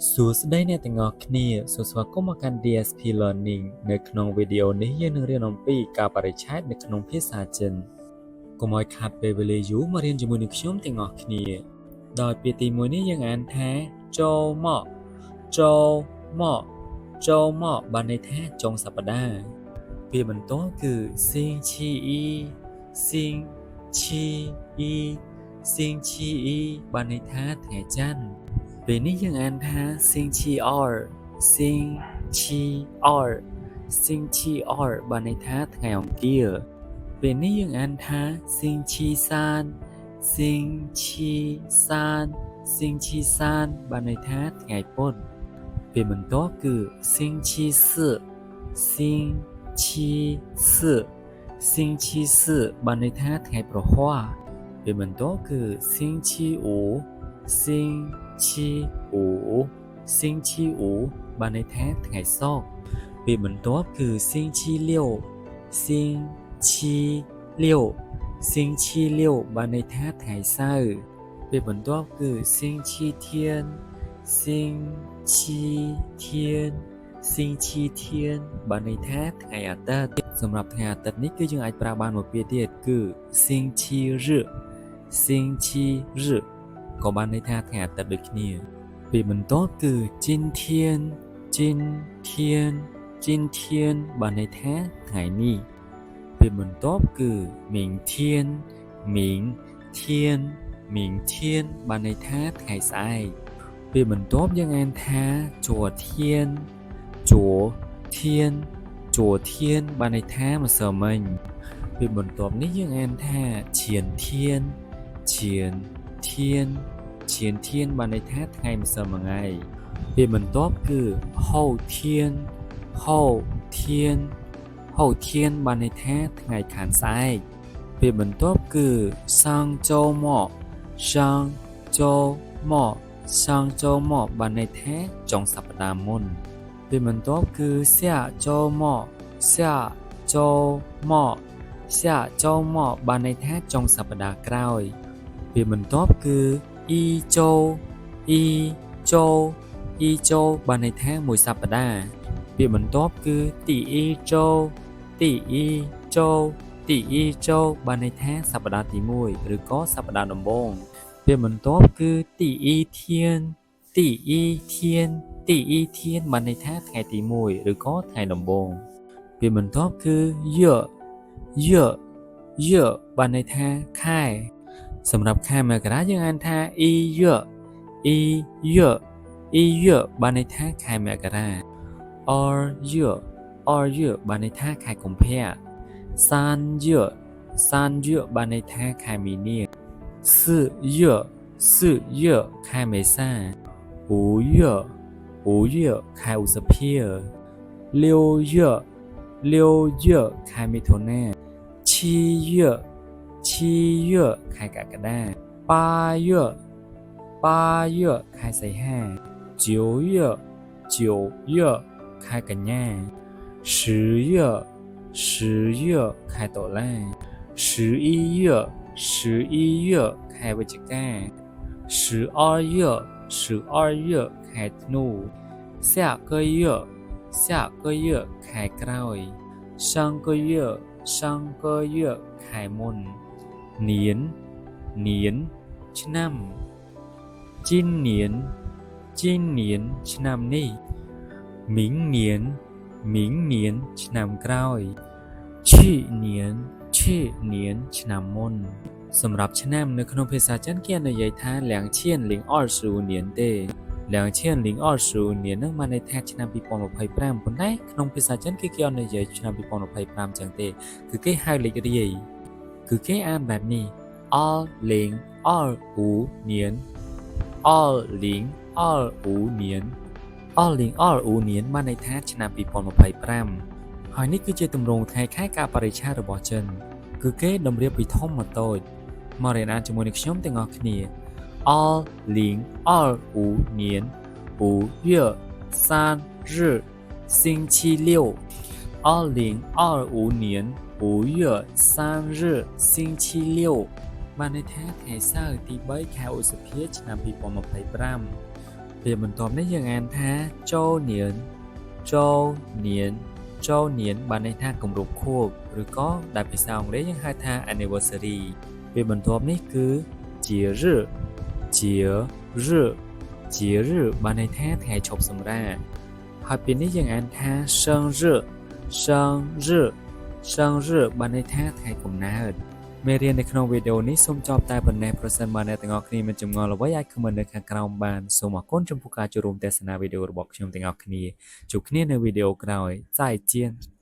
សួស្តីអ្នកទាំងអស់គ្នាសូមស្វាគមន៍មកកាន់ DSP Learning នៅក្នុងវីដេអូនេះយើងនឹងរៀនអំពីកាលបរិច្ឆេទនៅក្នុងភាសាចិនកុំឲ្យខាតពេលវេលាយូរមករៀនជាមួយនឹងខ្ញុំទាំងអស់គ្នាដោយពាក្យទីមួយនេះយើងអានថា周末周末周末បានន័យថាចុងសប្តាហ៍ពាក្យបន្ទាប់គឺ星期一星期一星期一បានន័យថាថ្ងៃច័ន្ទ ពេលនេះយើងអានថា星期二星期二星期二បានន័យថាថ្ងៃអង្គារពេលនេះយើងអានថា星期三星期三星期三បានន័យថាថ្ងៃពុធពេលបន្ទាប់គឺ星期四星期四星期四បានន័យថាថ្ងៃព្រហស្បតិ៍ពេលបន្ទាប់គឺ星期五星期五星期五បានន័យថាថ្ងៃសុក្រពេលបន្ទាប់គឺ星期六星期六星期六បានន័យថាថ្ងៃសៅរ៍ពេលបន្ទាប់គឺ星期天星期天星期天បានន័យថាថ្ងៃអាទិត្យសម្រាប់ថ្ងៃអាទិត្យនេះគឺយើងអាចប្រើបានមួយពាក្យទៀតគឺ星期日星期日ក៏បានន័យថាថ្ងៃអាទិត្យដូចគ្នាពេលបន្ទាប់គឺ今天今天今天បានន័យថាថ្ងៃនេះពេលបន្ទាប់គឺ明天明天明天បានន័យថាថ្ងៃស្អែកពេលបន្ទាប់យើងអានថា昨天昨天昨天បានន័យថាម្សិលមិញពេលបន្ទាប់នេះយើងអានថា前天前天前天បានន័យថាថ្ងៃម្សិលមិញថ្ងៃពេលបន្ទាប់គឺ后天后天后天បានន័យថាថ្ងៃខាងស្អែកពេលបន្ទាប់គឺ上周末上周末上周末បានន័យថាចុងសប្តាហ៍មុនពេលបន្ទាប់គឺ下周末下周末下周末បានន័យថាចុងសប្តាហ៍ក្រោយពេលបន្ទាប់គឺ一周一周一周បានន័យថាមួយសប្តាហ៍ពាក្យបន្ទាប់គឺ第一周第一周第一周បានន័យថាសប្តាហ៍ទី1ឬក៏សប្តាហ៍ដំបូងពាក្យបន្ទាប់គឺ第一天第一天第一天បានន័យថាថ្ងៃទី1ឬក៏ថ្ងៃដំបូងពាក្យបន្ទាប់គឺ月月月បានន័យថាខែសម្រាប់ខែមករាយើងអានថា一月一月一月បានន័យថាខែមករា二月二月បានន័យថាខែកុម្ភៈ三月三月បានន័យថាខែមីនា四月四月ខែមេសា五月五月ខែឧសភា六月六月ខែមិថុនា七月七月ខែកក្កដា八月八月ខែសីហា九月九月ខែកញ្ញា十月十月ខែតុលា十一月十一月ខែវិច្ឆិកា十二月十二月ខែធ្នូ下个月下个月ខែក្រោយ上个月上个月ខែមុន年年ឆ្នាំ今年今年ឆ្នាំនេះ明年明年ឆ្នាំក្រោយ去年去年ឆ្នាំមុនសម្រាប់ឆ្នាំនៅក្នុងភាសាចិនគេនិយាយថា两千零二十五年ទេ两千零二十五年ហ្នឹងបានន័យថាឆ្នាំ2025ប៉ុន្តែក្នុងភាសាចិនគឺគេអត់និយាយឆ្នាំ2025ចឹងទេគឺគេហៅលេខរាយគឺគេអានបែបនេះ二零二五年二零二五年二零二五年បានន័យថាឆ្នាំ2025ហើយនេះគឺជាទម្រង់ថ្ងៃខែកាលបរិច្ឆេទរបស់ចិនគឺគេតម្រៀបពីធំមកតូចមករៀនអានជាមួយនឹងខ្ញុំទាំងអស់គ្នា二零二五年五月三日星期六二零二五年五月三日星期六បានន័យថាថ្ងៃសៅរ៍ទី3ខែឧសភាឆ្នាំ2025 ពាក្យបន្ទាប់នេះយើងអានថា周年周年周年បានន័យថាគម្រប់ខួបឬក៏ដែលភាសាអង់គ្លេសយើងហៅថា anniversary ពាក្យបន្ទាប់នេះគឺ节日节日节日បានន័យថាថ្ងៃឈប់សម្រាកហើយពាក្យនេះយើងអានថា生日生日生日បានន័យថាថ្ងៃកំណើតមេរៀននៅក្នុងវីដេអូនេះសូមចប់តែប៉ុណ្ណេះប្រសិនបើអ្នកទាំងអស់គ្នាមានចម្ងល់អ្វីអាច comment នៅខាងក្រោមបានសូមអរគុណចំពោះការចូលរួមទស្សនាវីដេអូរបស់ខ្ញុំទាំងអស់គ្នាជួបគ្នានៅវីដេអូក្រោយ再见。